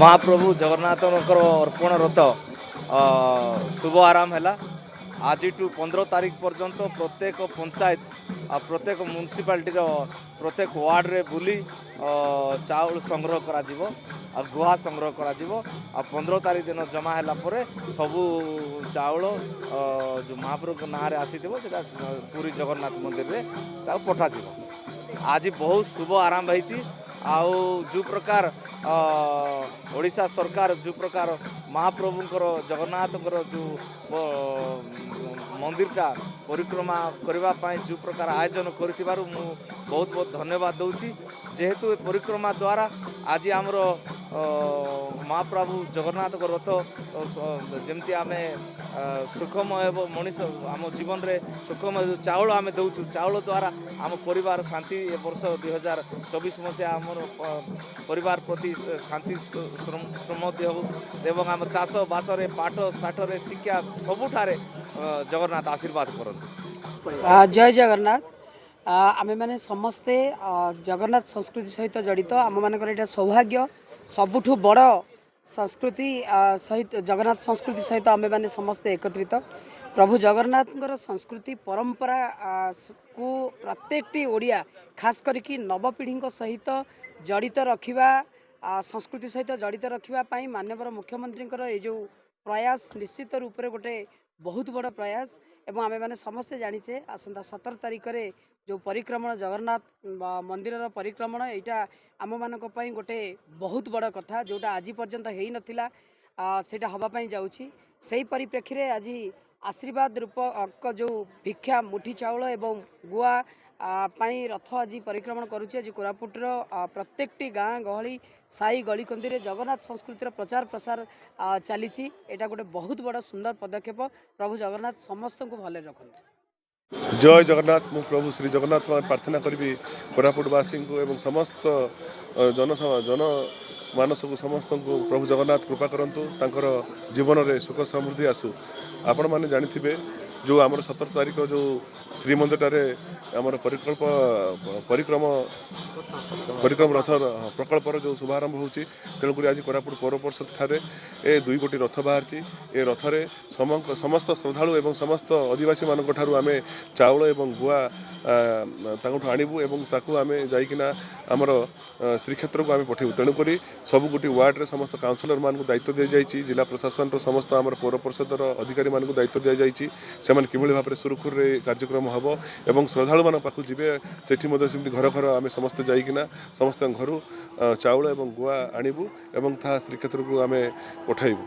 ମହାପ୍ରଭୁ ଜଗନ୍ନାଥଙ୍କର ଅର୍ପଣ ରଥ ଶୁଭ ଆରମ୍ଭ ହେଲା। ଆଜିଠୁ 15 ତାରିଖ ପର୍ଯ୍ୟନ୍ତ ପ୍ରତ୍ୟେକ ପଞ୍ଚାୟତ ଆଉ ପ୍ରତ୍ୟେକ ମ୍ୟୁନିସିପାଲିଟିର ପ୍ରତ୍ୟେକ ୱାର୍ଡ଼ରେ ବୁଲି ଚାଉଳ ସଂଗ୍ରହ କରାଯିବ ଆଉ ଗୁଆ ସଂଗ୍ରହ କରାଯିବ। ଆଉ 15 ତାରିଖ ଦିନ ଜମା ହେଲା ପରେ ସବୁ ଚାଉଳ ଯେଉଁ ମହାପ୍ରଭୁଙ୍କ ନାଁରେ ଆସିଥିବ, ସେଇଟା ପୁରୀ ଜଗନ୍ନାଥ ମନ୍ଦିରରେ ତାକୁ ପଠାଯିବ। ଆଜି ବହୁତ ଶୁଭ ଆରମ୍ଭ ହେଇଛି। ଆଉ ଯେଉଁ ପ୍ରକାର ଓଡ଼ିଶା ସରକାର ଯେଉଁ ପ୍ରକାର ମହାପ୍ରଭୁଙ୍କର ଜଗନ୍ନାଥଙ୍କର ଯେଉଁ ମନ୍ଦିରଟା ପରିକ୍ରମା କରିବା ପାଇଁ ଯେଉଁ ପ୍ରକାର ଆୟୋଜନ କରିଥିବାରୁ ମୁଁ ବହୁତ ବହୁତ ଧନ୍ୟବାଦ ଦେଉଛି। ଯେହେତୁ ଏ ପରିକ୍ରମା ଦ୍ୱାରା ଆଜି ଆମର ମହାପ୍ରଭୁ ଜଗନ୍ନାଥଙ୍କ ରଥ ଯେମିତି ଆମେ ସୁଖମୟ ହେବ, ମଣିଷ ଆମ ଜୀବନରେ ସୁଖମୟ। ଯେଉଁ ଚାଉଳ ଆମେ ଦେଉଛୁ, ଚାଉଳ ଦ୍ୱାରା ଆମ ପରିବାର ଶାନ୍ତି, ଏ ବର୍ଷ 2024 ମସିହା ଆମର ପରିବାର ପ୍ରତି ଶାନ୍ତି ସମୃଦ୍ଧି ହେଉ ଏବଂ ଆମ ଚାଷ ବାସରେ, ପାଠ ସାଠରେ, ଶିକ୍ଷା ସବୁଠାରେ ଜଗନ୍ନାଥ ଆଶୀର୍ବାଦ କରନ୍ତୁ। ଜୟ ଜଗନ୍ନାଥ। ଆମେମାନେ ସମସ୍ତେ ଜଗନ୍ନାଥ ସଂସ୍କୃତି ସହିତ ଜଡ଼ିତ। ଆମମାନଙ୍କର ଏଇଟା ସୌଭାଗ୍ୟ, ସବୁଠୁ ବଡ଼ ସଂସ୍କୃତି ସହିତ, ଜଗନ୍ନାଥ ସଂସ୍କୃତି ସହିତ ଆମେମାନେ ସମସ୍ତେ ଏକତ୍ରିତ। ପ୍ରଭୁ ଜଗନ୍ନାଥଙ୍କର ସଂସ୍କୃତି ପରମ୍ପରା କୁ ପ୍ରତ୍ୟେକଟି ଓଡ଼ିଆ, ଖାସ କରିକି ନବପିଢ଼ିଙ୍କ ସହିତ ଜଡ଼ିତ ରଖିବା, ସଂସ୍କୃତି ସହିତ ଜଡ଼ିତ ରଖିବା ପାଇଁ ମାନ୍ୟବର ମୁଖ୍ୟମନ୍ତ୍ରୀଙ୍କର ଏଇ ଯେଉଁ ପ୍ରୟାସ ନିଶ୍ଚିତ ରୂପରେ ଗୋଟେ ବହୁତ ବଡ଼ ପ୍ରୟାସ। ଏବଂ ଆମେମାନେ ସମସ୍ତେ ଜାଣିଛେ, ଆସନ୍ତା 17 ତାରିଖରେ ଯେଉଁ ପରିକ୍ରମଣ, ଜଗନ୍ନାଥ ମନ୍ଦିରର ପରିକ୍ରମଣ, ଏଇଟା ଆମମାନଙ୍କ ପାଇଁ ଗୋଟେ ବହୁତ ବଡ଼ କଥା। ଯେଉଁଟା ଆଜି ପର୍ଯ୍ୟନ୍ତ ହେଇନଥିଲା, ସେଇଟା ହେବା ପାଇଁ ଯାଉଛି। ସେଇ ପରିପ୍ରେକ୍ଷୀରେ ଆଜି ଆଶୀର୍ବାଦ ରୂପକ ଯେଉଁ ଭିକ୍ଷା ମୁଠି ଚାଉଳ ଏବଂ ଗୁଆ ପାଇଁ ରଥ ଆଜି ପରିକ୍ରମଣ କରୁଛି। ଆଜି କୋରାପୁଟର ପ୍ରତ୍ୟେକଟି ଗାଁ ଗହଳି, ସାହି ଗଳିକନ୍ଦିରେ ଜଗନ୍ନାଥ ସଂସ୍କୃତିର ପ୍ରଚାର ପ୍ରସାର ଚାଲିଛି। ଏଇଟା ଗୋଟେ ବହୁତ ବଡ଼ ସୁନ୍ଦର ପଦକ୍ଷେପ। ପ୍ରଭୁ ଜଗନ୍ନାଥ ସମସ୍ତଙ୍କୁ ଭଲରେ ରଖନ୍ତୁ। ଜୟ ଜଗନ୍ନାଥ। ମୁଁ ପ୍ରଭୁ ଶ୍ରୀ ଜଗନ୍ନାଥ ପ୍ରାର୍ଥନା କରିବି କୋରାପୁଟବାସୀଙ୍କୁ ଏବଂ ସମସ୍ତ ଜନ ମାନସକୁ, ସମସ୍ତଙ୍କୁ ପ୍ରଭୁ ଜଗନ୍ନାଥ କୃପା କରନ୍ତୁ, ତାଙ୍କର ଜୀବନରେ ସୁଖ ସମୃଦ୍ଧି ଆସୁ। ଆପଣମାନେ ଜାଣିଥିବେ, ଯେଉଁ ଆମର 17 ତାରିଖ ଯେଉଁ ଶ୍ରୀମନ୍ଦିରଠାରେ ଆମର ପରିକଳ୍ପ ପରିକ୍ରମ ପରିକ୍ରମ ରଥ ପ୍ରକଳ୍ପର ଯେଉଁ ଶୁଭାରମ୍ଭ ହେଉଛି, ତେଣୁକରି ଆଜି କୋରାପୁଟ ପୌର ପରିଷଦ ଠାରେ ଏ ଦୁଇ ଗୋଟି ରଥ ବାହାରିଛି। ଏ ରଥରେ ସମସ୍ତ ଶ୍ରଦ୍ଧାଳୁ ଏବଂ ସମସ୍ତ ଅଧିବାସୀମାନଙ୍କ ଠାରୁ ଆମେ ଚାଉଳ ଏବଂ ଗୁଆ ତାଙ୍କଠୁ ଆଣିବୁ ଏବଂ ତାକୁ ଆମେ ଯାଇକିନା ଆମର ଶ୍ରୀକ୍ଷେତ୍ରକୁ ଆମେ ପଠାଇବୁ। ତେଣୁକରି ସବୁ ଗୋଟି ୱାର୍ଡ଼ରେ ସମସ୍ତ କାଉନସିଲରମାନଙ୍କୁ ଦାୟିତ୍ୱ ଦିଆଯାଇଛି। ଜିଲ୍ଲା ପ୍ରଶାସନର ସମସ୍ତ ଆମର ପୌର ପରିଷଦର ଅଧିକାରୀମାନଙ୍କୁ ଦାୟିତ୍ୱ ଦିଆଯାଇଛି, ସେମାନେ କିଭଳି ଭାବରେ ସୁରୁଖୁରୁରେ କାର୍ଯ୍ୟକ୍ରମ ହେବ ଏବଂ ଶ୍ରଦ୍ଧାଳୁମାନଙ୍କ ପାଖକୁ ଯିବେ। ସେଠି ମଧ୍ୟ ସେମିତି ଘର ଘର ଆମେ ସମସ୍ତେ ଯାଇକିନା ସମସ୍ତଙ୍କ ଘରୁ ଚାଉଳ ଏବଂ ଗୁଆ ଆଣିବୁ ଏବଂ ତାହା ଶ୍ରୀକ୍ଷେତ୍ରକୁ ଆମେ ପଠାଇବୁ।